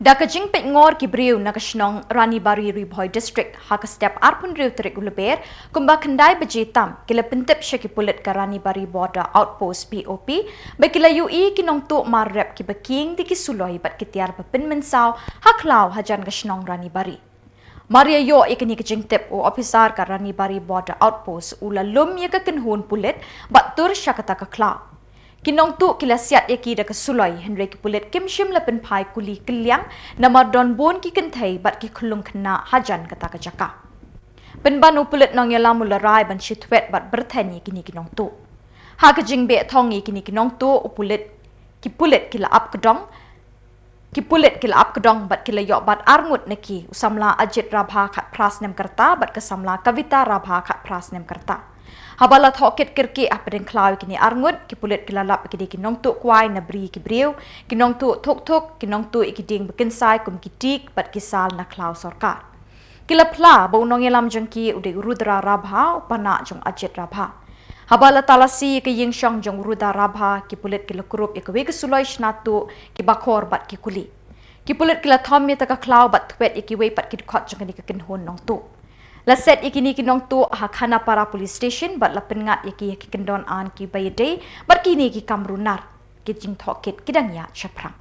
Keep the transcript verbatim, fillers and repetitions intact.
Da ka jingpeitngor ki briew na ka shnong Ranibari, Ri Bhoi District, ha ka step arphew hynriew tarik u Lber, kumba khyndai baje tam, ki la pyntip sha ki pulit ka Ranibari Border Outpost, P O P, ba ki la ïohi ki nongtuh mar rep kiba kieng da ki suloi bad ki tiar ba pynmynsaw ha khlaw hajan ka shnong Ranibari. Mar ïa ïoh ïa kane ka jingtip, u ophisar ka Ranibari Border Outpost u la lum ïa ka kynhun pulit bad tur sha kata ka khlaw. Ki nongtuh ki la siat ïa ki da ka suloi, hynrei ki pulit kim shym la pynphai kuli kylliang, namar don bun ki kynthei bad ki khyllung khynnah hajan kata ka jaka. Pynban u pulit nongïalam u la rai ban shi thwet bad byrthen ïa kine ki nongtuh. Ha ka jingbeh thong ïa kine ki nongtuh, u pulit, ki pulit ki la ap kdong, ki pulit ki la ap kdong bad ki la ïoh bat arngut na ki, u samla Ajit Rabha khatphra snem ka rta bad ka samla Kavita Rabha khatphra snem ka rta. Haba la thoh kit kyrkieh hapdeng khlaw ïa kine arngut, ki pulit ki la lap ïa kine ki nongtuh kwai na bri ki briew, ki nongtuh thuk thuk, ki nongtuh ïa ki dieng ba kynsai kum ki teak bad ki sal na khlaw sorkar. Ki la phla ba u nongïalam jong ki u dei u Rudra Rabha, u panah jong Ajit Rabha. Haba la talasi ïa ka ïing shong jong u Rudra Rabha, ki pulit ki la kurup ïa kawei ka suloi shna tuh, ki bakhor bad ki kuli. Ki pulit ki la thom ïa kata ka khlaw bad thwet ïa kiwei pat ki dkhot jong kane ka kynhun nongtuh. La set ïa kine ki nongtuh ha Khanapara Police Station bad la pynngat ïa ki ha ki kyndon aiñ kiba ïadei bad kine ki kam runar. Ki jingthoh kit ki dang ïaid shaphrang.